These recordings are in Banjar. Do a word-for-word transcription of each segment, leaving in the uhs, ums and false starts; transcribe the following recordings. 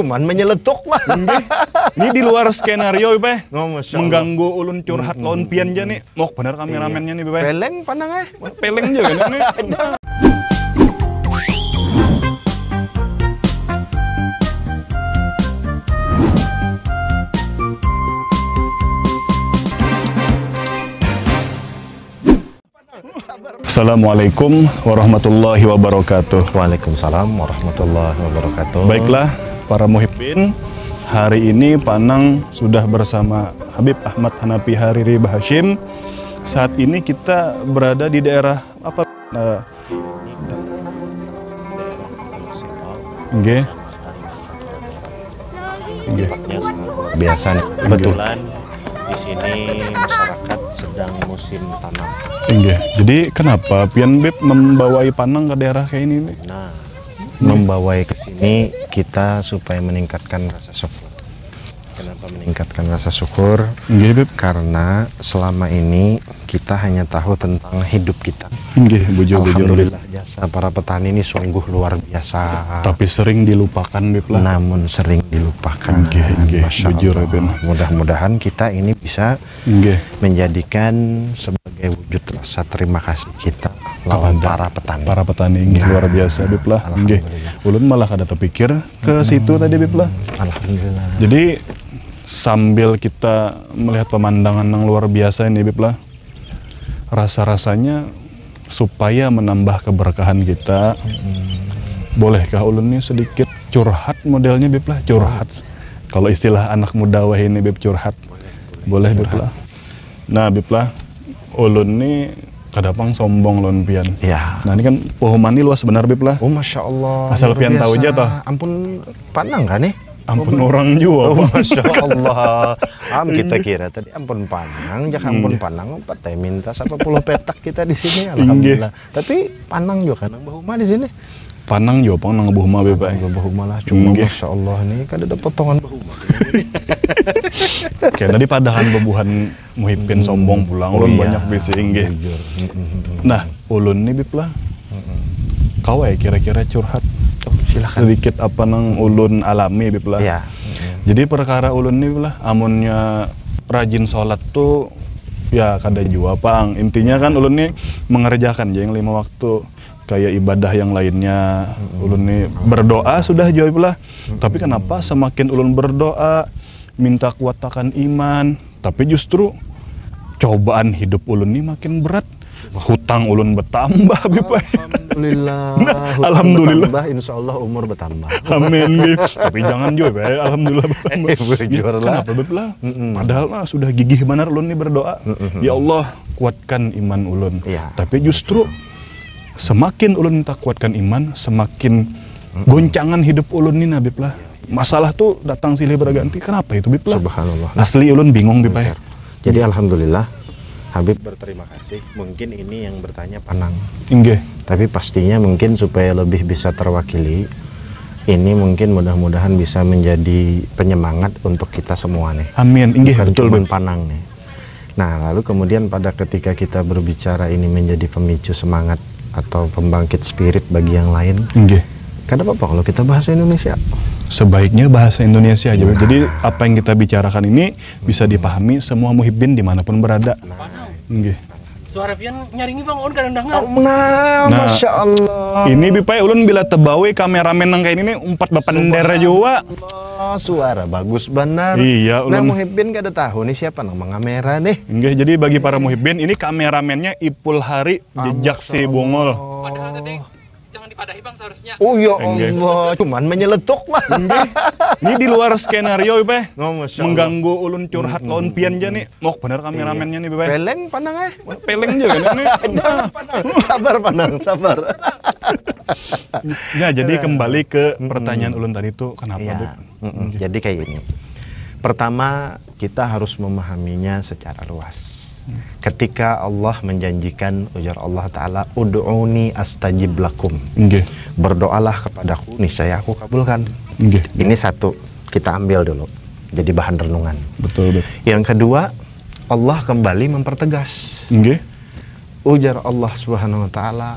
Cuman menyeletuk lah. Ini di luar skenario, Bib, eh. Oh, Masya Allah. Mengganggu ulun curhat lawan pian ja nih. Mok bener kameramennya nih, Bib, eh. Peleng panang eh. Peleng juga nih. Assalamualaikum warahmatullahi wabarakatuh. Waalaikumsalam warahmatullahi wabarakatuh. Baiklah, para muhibbin, hari ini Panang sudah bersama Habib Ahmad Hanafi Hariri Bahashim. Saat ini kita berada di daerah apa? Eh, nggih. Nggih. Biasa nih. Kebetulan di sini masyarakat sedang musim tanam. Nggih. Jadi kenapa pian, Bib, membawai Panang ke daerah kayak ini nih? Nah, membawai ke sini kita supaya meningkatkan rasa syukur. Kenapa meningkatkan rasa syukur? Nggih, Bib. Karena selama ini kita hanya tahu tentang hidup kita. Nggih, bujur, bujur. Alhamdulillah, jasa para petani ini sungguh luar biasa. Tapi sering dilupakan, Bib, lah. Namun sering dilupakan. Nggih, nggih, Masya bujur, Allah. Bib. Mudah-mudahan kita ini bisa Nggih. menjadikan sebagai wujud rasa terima kasih kita lawan Kepada para petani. Para petani, nggih, luar biasa, Bib, lah. Nggih. Alhamdulillah. Ulun malah kada terpikir ke situ tadi, Bib, lah. Alhamdulillah. Jadi sambil kita melihat pemandangan yang luar biasa ini, Bib, lah, rasa-rasanya supaya menambah keberkahan kita, bolehkah ulun nih sedikit curhat modelnya, Bib, lah? Curhat. Kalau istilah anak muda wah ini, Bib, curhat. Boleh, Bib, lah. Nah, Bib, lah, ulun nih kada pang sombong lawan pian. Ya. Nah, ini kan pohon mani luas benar, Bib, lah. Oh, Masya Allah. Asal Luar pian tahu biasa. Aja toh. Ampun, Panang kan nih? Ampun orang jua, Oh, Bang. Masya Allah. Am, kita kira tadi ampun Panang, jangan ampun Panang, patai minta siapa puluh petak kita di sini, Inggih. Alhamdulillah. Tapi Panang juga kan nang bahuma di sini. Panang jua pang nang bahuma, Bib, ai. Juga bahuma lah, cuma Inggih. Masya Allah nih, kada ada potongan bahuma. Kayak tadi padahan bebuhan Muhibin sombong pulang, ulun Iya, banyak bisi, inggih. Jujur. Mm-mm. Nah, ulun nih, Bib, lah. Kawa ya kira-kira curhat Oh, silakan. Sedikit apa nang ulun alami, Bib, lah. Iya. Jadi perkara ulun nih, Bib, lah, amunnya rajin sholat tuh ya kada jua pang. Intinya kan ulun nih mengerjakan aja yang lima waktu, kayak ibadah yang lainnya. Ulun nih berdoa sudah jua, Bib, lah. Tapi kenapa semakin ulun berdoa, minta kuatakan iman, tapi justru cobaan hidup ulun nih makin berat. Hutang ulun bertambah, Bib, ai. Alhamdulillah. Nah, Hutang alhamdulillah. Bertambah, insya Allah umur bertambah. Amin, Bib. Tapi jangan jua, Bib. Alhamdulillah bertambah. Bujur lah. Kenapa, Bib, lah? Padahal lah sudah gigih banar ulun nih berdoa. Ya Allah, kuatkan iman ulun. Iya. Tapi justru semakin ulun minta kuatkan iman, semakin goncangan hidup ulun nih, nah, Bib, lah. Masalah tuh datang silih berganti. Kenapa itu, Bib, lah? Subhanallah. Asli ulun bingung, Bib, ai. Jadi alhamdulillah, Habib berterima kasih. Mungkin ini yang bertanya Panang. Inggih. Tapi pastinya mungkin supaya lebih bisa terwakili, ini mungkin mudah-mudahan bisa menjadi penyemangat untuk kita semua nih. Amin. Inggih, Bukan betul, cuman Bib. Panang nih. Nah, lalu kemudian pada ketika kita berbicara ini menjadi pemicu semangat atau pembangkit spirit bagi yang lain, Inggih. kada apa-apa kalau kita bahasa Indonesia. Sebaiknya bahasa Indonesia aja, Bib. Jadi apa yang kita bicarakan ini bisa dipahami semua muhibin dimanapun berada. Inggih. Suara pian nyaringi, Bang, ulun kadang dengar. Nah, Nah, Masya Allah. Ini, Bib, ai, ulun bila tebawi kameramen nang kayak ini nih umpat bapender jua. Oh, suara bagus benar. Iya, Nah, ulun. Muhibin kada tahu nih siapa nang mengamera nih. Inggih, jadi bagi para muhibin, ini kameramennya Ipul Hari, jejak si Bungul. Padahal tadi jangan dipadahi, Bang, seharusnya. Oh ya Inggih. Allah, cuman menyeletuk lah. Ini di luar skenario, Bib, eh. Oh, Masya Allah. Mengganggu ulun curhat lawan pian ja nih. Mok bener kameramennya nih, Bib, eh. Peleng panang eh. Peleng juga nih. Sabar panang, sabar. Ya, jadi kembali ke pertanyaan ulun tadi tuh, kenapa, Iya. Bib? Mm-mm. Jadi kayak gini. Pertama, kita harus memahaminya secara luas. Ketika Allah menjanjikan, ujar Allah Ta'ala, "Ud'uni astajib lakum." Inggih. Berdoalah kepadaku, niscaya aku kabulkan. Inggih. Ini satu, kita ambil dulu. Jadi bahan renungan. Betul, Bib. Yang kedua, Allah kembali mempertegas. Inggih. Ujar Allah Subhanahu wa Ta'ala,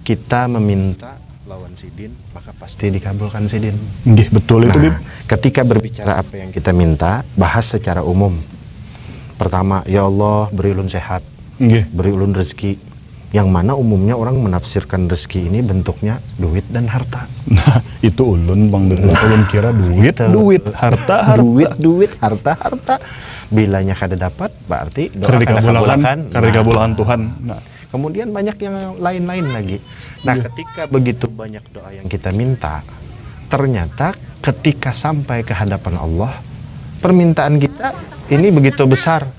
kita meminta lawan sidin, maka pasti dikabulkan sidin. Nggih, betul itu, nah, Bib. Ketika berbicara apa yang kita minta, bahas secara umum. Pertama, "Ya Allah, beri ulun sehat, nggih, beri ulun rezeki." Yang mana umumnya orang menafsirkan rezeki ini bentuknya duit dan harta. Nah, itu ulun, Bang, Bib. Nah, ulun kira duit, itu, duit, harta, harta. Duit, duit, harta, harta. Bilanya kada dapat, berarti doa kada dikabulakan, kada dikabulakan. Nah, dikabulakan Tuhan. Nah. Kemudian banyak yang lain-lain lagi. Nah, iya, ketika begitu banyak doa yang kita minta, ternyata ketika sampai ke hadapan Allah, permintaan kita ini begitu besar.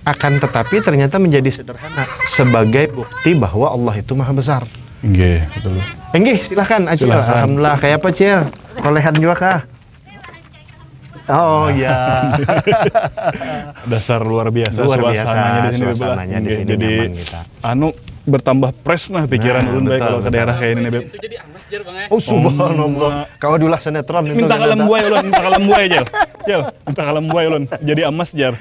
Akan tetapi ternyata menjadi sederhana sebagai bukti bahwa Allah itu maha besar. Nggih, betul. Nggih, silahkan, Acil. Silahkan. Alhamdulillah, kayak apa, Cil? Rolehan juga kah? Oh, iya. Dasar luar biasa. Luar biasa suasananya di sini, Bib, lah. Suasananya di sini jadi nyaman kita. Anu, bertambah fresh nah pikiran ulun, baik, kalau ke daerah kayak ini, Bib. Itu jadi amas, jar, Bang, ya. Oh, subhanallah. Kawa diulah sinetron itu. Minta kalam buai ulun, minta kalam buai, Cil. Cil, minta kalam buai ulun. Jadi amas, jar.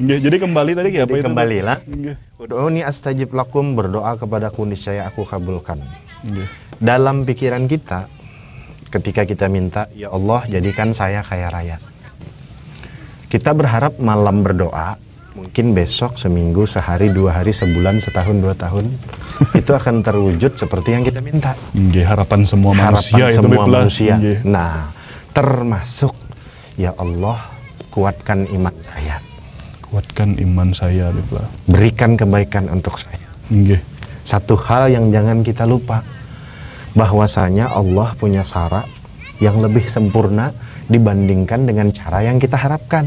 Nggih, jadi kembali tadi, apa itu? Kembali lah. Nggih. "Ud'uni astajib lakum, berdoa kepadaku, niscaya aku kabulkan." Nggih. Dalam pikiran kita, ketika kita minta, "Ya Allah, jadikan saya kaya raya." Kita berharap malam berdoa, mungkin besok, seminggu, sehari, dua hari, sebulan, setahun, dua tahun, itu akan terwujud seperti yang kita minta. Nggih, harapan semua manusia itu, Bib, lah. Harapan semua manusia. Nggih. Nah, termasuk, "Ya Allah, kuatkan iman saya." Kuatkan iman saya, Bib, lah. "Berikan kebaikan untuk saya." Nggih. Satu hal yang jangan kita lupa, bahwasanya Allah punya syarat yang lebih sempurna dibandingkan dengan cara yang kita harapkan.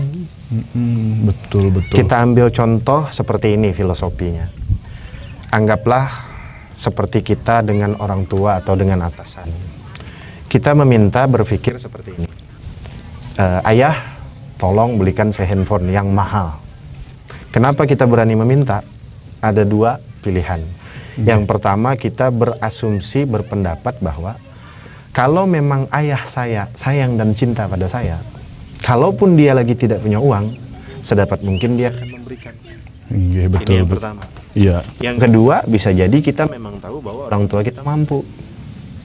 Mm-mm, betul, betul. Kita ambil contoh seperti ini filosofinya. Anggaplah seperti kita dengan orang tua atau dengan atasan. Kita meminta, berpikir seperti ini. "Eh, Ayah, tolong belikan saya handphone yang mahal." Kenapa kita berani meminta? Ada dua pilihan. Oke. Yang pertama, kita berasumsi, berpendapat bahwa kalau memang ayah saya sayang dan cinta pada saya, kalaupun dia lagi tidak punya uang, sedapat mungkin dia akan memberikan. Nggih, betul. Ini yang pertama. Iya. Yang kedua, bisa jadi kita memang tahu bahwa orang tua kita mampu.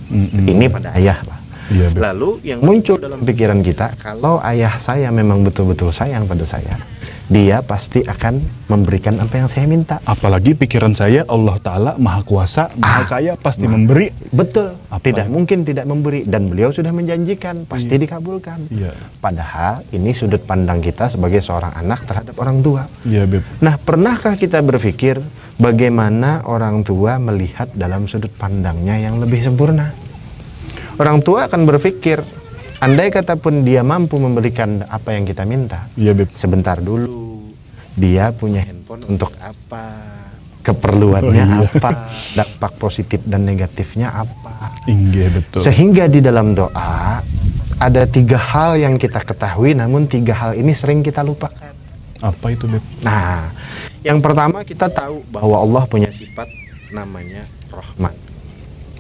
Mm-mm. Ini pada ayah lah. Iya, Bib. Lalu yang muncul dalam pikiran kita, kalau ayah saya memang betul-betul sayang pada saya, dia pasti akan memberikan apa yang saya minta. Apalagi pikiran saya, Allah Ta'ala Maha Kuasa, Maha Kaya, pasti memberi. Betul. Tidak mungkin tidak memberi. Dan beliau sudah menjanjikan, pasti dikabulkan. Iya. Padahal ini sudut pandang kita sebagai seorang anak terhadap orang tua. Iya, Bib. Nah, pernahkah kita berpikir bagaimana orang tua melihat dalam sudut pandangnya yang lebih sempurna? Orang tua akan berpikir, andai kata pun dia mampu memberikan apa yang kita minta, iya, Bib, sebentar dulu, dia punya handphone untuk apa? Keperluannya apa? Dampak positif dan negatifnya apa? Inggih, betul. Sehingga di dalam doa ada tiga hal yang kita ketahui, namun tiga hal ini sering kita lupakan. Apa itu, Bib? Nah, yang pertama, kita tahu bahwa Allah punya sifat namanya Rahman.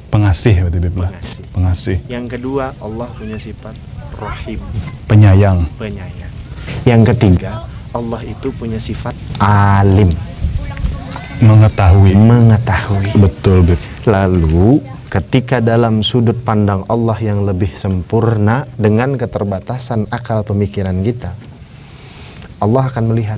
Pengasih, berarti, Bib, lah. Pengasih. Pengasih. Yang kedua, Allah punya sifat Rahim. Penyayang. Penyayang. Yang ketiga, Allah itu punya sifat Alim. Mengetahui. Mengetahui. Betul, Bib. Lalu, ketika dalam sudut pandang Allah yang lebih sempurna dengan keterbatasan akal pemikiran kita, Allah akan melihat,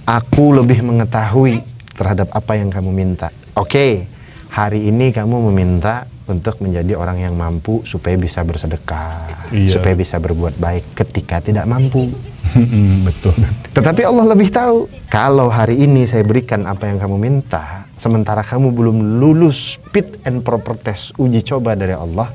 "Aku lebih mengetahui terhadap apa yang kamu minta." Oke, hari ini kamu meminta untuk menjadi orang yang mampu supaya bisa bersedekah, iya, supaya bisa berbuat baik ketika tidak mampu. Mm-mm, betul. Tetapi Allah lebih tahu, kalau hari ini saya berikan apa yang kamu minta, sementara kamu belum lulus fit and proper test, uji coba dari Allah,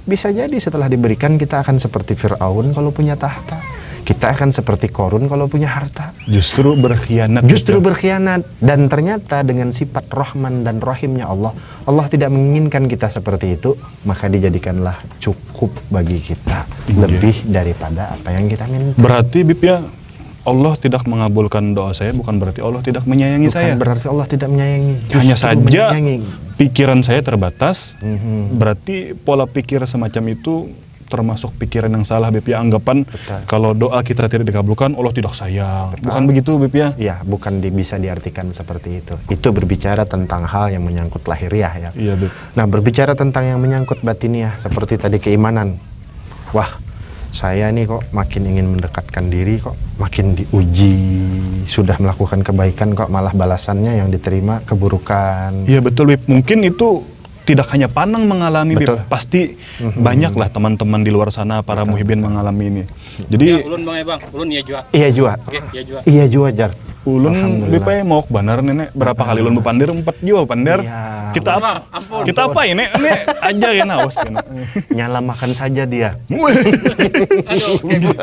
bisa jadi setelah diberikan kita akan seperti Firaun kalau punya tahta. Kita akan seperti Korun kalau punya harta. Justru berkhianat. Justru kita berkhianat. Dan ternyata dengan sifat Rahman dan Rahimnya Allah, Allah tidak menginginkan kita seperti itu, maka dijadikanlah cukup bagi kita, iya, lebih daripada apa yang kita minta. Berarti, Bib, ya, Allah tidak mengabulkan doa saya bukan berarti Allah tidak menyayangi saya. Bukan berarti Allah tidak menyayangi. Hanya saja pikiran saya terbatas, mhm, berarti pola pikir semacam itu termasuk pikiran yang salah, Bib, ya. Anggapan kalau doa kita tidak dikabulkan, Allah tidak sayang. Bukan begitu, Bib, ya? Ya, bukan di, bisa diartikan seperti itu. Itu berbicara tentang hal yang menyangkut lahiriah, ya. Iya, Bib. Nah, berbicara tentang yang menyangkut batiniah, seperti tadi keimanan. Wah, saya nih kok makin ingin mendekatkan diri, kok makin diuji, sudah melakukan kebaikan kok malah balasannya yang diterima keburukan. Iya, betul, Bib. Mungkin itu tidak hanya Panang mengalami, Bib. Betul. Pasti banyaklah teman-teman di luar sana, para muhibin mengalami ini. Jadi, ulun bang ya bang, ulun iya jua. Iya jua. Oke, iya jua. Iya jua, Jar. Ulun, Bib ai, mauk banar, Nenek. Berapa kali ulun bepander, empat jua bepander. Iya. Kita apa? Ampun. Kita apa ini? Ini aja ya, nawas kena. Nyala makan saja dia. Aduh, kayak gitu.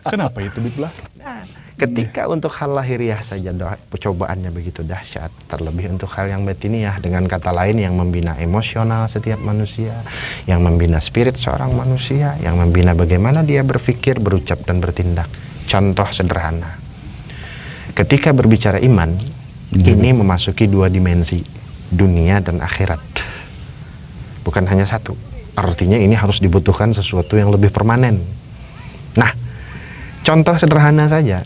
Kenapa itu, Bib, lah? Nah, ketika untuk hal lahiriah saja doa, cobaannya begitu dahsyat, terlebih untuk hal yang batiniah, dengan kata lain yang membina emosional setiap manusia, yang membina spirit seorang manusia, yang membina bagaimana dia berpikir, berucap, dan bertindak. Contoh sederhana, ketika berbicara iman, ini memasuki dua dimensi, dunia dan akhirat. Bukan hanya satu. Artinya ini harus dibutuhkan sesuatu yang lebih permanen. Nah, contoh sederhana saja,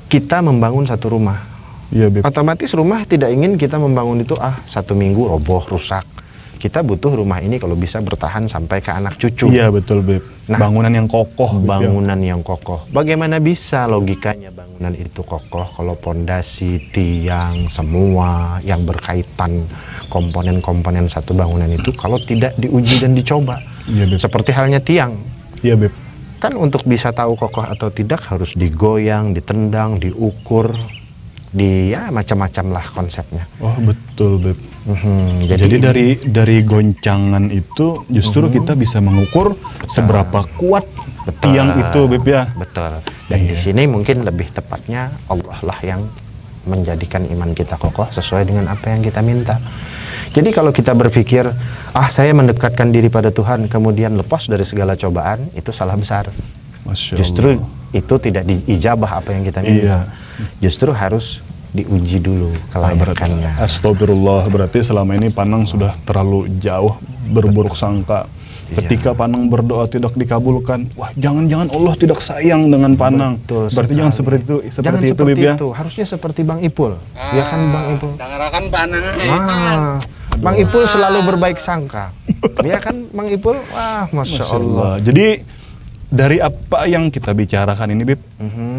kita membangun satu rumah. Iya, Bib. Otomatis rumah tidak ingin kita membangun itu, ah, satu minggu roboh, rusak. Kita butuh rumah ini kalau bisa bertahan sampai ke anak cucu. Iya, betul, Bib. Nah, bangunan yang kokoh, Bib, ya. Bangunan yang kokoh. Bagaimana bisa logikanya bangunan itu kokoh kalau pondasi, tiang, semua yang berkaitan komponen-komponen satu bangunan itu kalau tidak diuji dan dicoba? Iya, Bib. Seperti halnya tiang. Iya, Bib. Kan untuk bisa tahu kokoh atau tidak harus digoyang, ditendang, diukur, di, ya, macam-macam lah konsepnya. Oh, betul, Bib. Mhm, Jadi, dari dari goncangan itu justru kita bisa mengukur seberapa kuat Betul. Tiang itu, Bib, ya. Betul. Dan di Iya. sini mungkin lebih tepatnya Allah lah yang menjadikan iman kita kokoh sesuai dengan apa yang kita minta. Jadi kalau kita berpikir, ah, saya mendekatkan diri pada Tuhan, kemudian lepas dari segala cobaan, itu salah besar. Masya Justru Allah. Itu tidak diijabah apa yang kita minta. Iya. Justru harus diuji dulu Nah, berarti, kelayakannya. Astagfirullah, berarti selama ini Panang sudah terlalu jauh berburuk sangka. Iya. Ketika Panang berdoa tidak dikabulkan, wah, jangan-jangan Allah tidak sayang dengan Panang. Betul Berarti jangan sekali. Seperti itu, Jangan seperti itu, Bib, ya. Harusnya seperti Bang Ipul. Ya kan, Bang Ipul? Dangarakan Panang. Nah, Bang Ipul selalu berbaik sangka. Ya kan, Bang Ipul? Wah, masya, Masya Allah. Allah. Jadi, dari apa yang kita bicarakan ini, Bib, Mhm.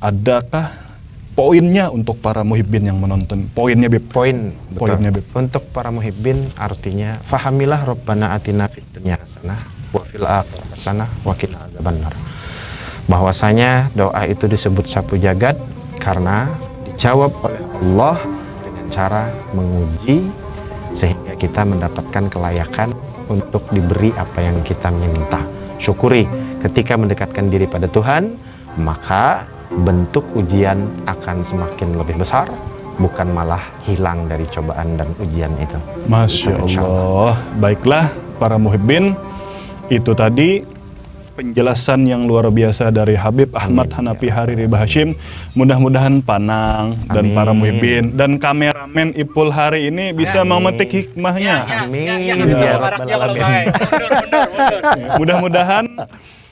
adakah poinnya untuk para muhibbin yang menonton? Poinnya, Bib. Poin, betul. Poinnya, Bib. Untuk para muhibbin, artinya, fahamilah Rabbana atina fid dunya hasanah wa fil akhirati hasanah wa qina azabannar. Bahwasanya doa itu disebut sapu jagat karena dijawab oleh Allah dengan cara menguji sehingga kita mendapatkan kelayakan untuk diberi apa yang kita minta. Syukuri, ketika mendekatkan diri pada Tuhan, maka bentuk ujian akan semakin lebih besar, bukan malah hilang dari cobaan dan ujian itu. Masya Itu, insya Allah. Baiklah, para muhibbin, itu tadi penjelasan yang luar biasa dari Habib Ahmad Hanafi Hariri Bahashim. Mudah-mudahan Panang dan Amin. Para muhibbin dan kameramen Ipul hari ini bisa Amin. memetik hikmahnya. Amin. Ya, Ya ya, Rabbal ya, Alamin. Mundur, mundur, mundur. Mudah-mudahan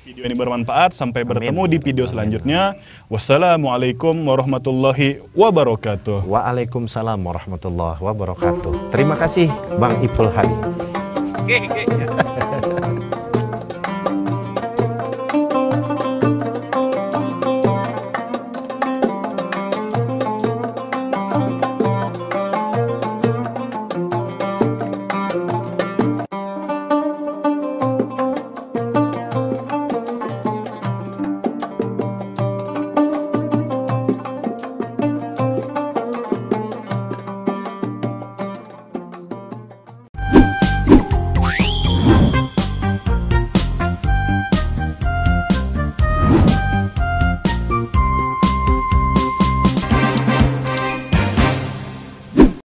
video ini bermanfaat. Sampai bertemu di video selanjutnya. Wassalamualaikum warahmatullahi wabarakatuh. Waalaikumsalam warahmatullahi wabarakatuh. Terima kasih, Bang Ipul Hari. Oke, oke, ya.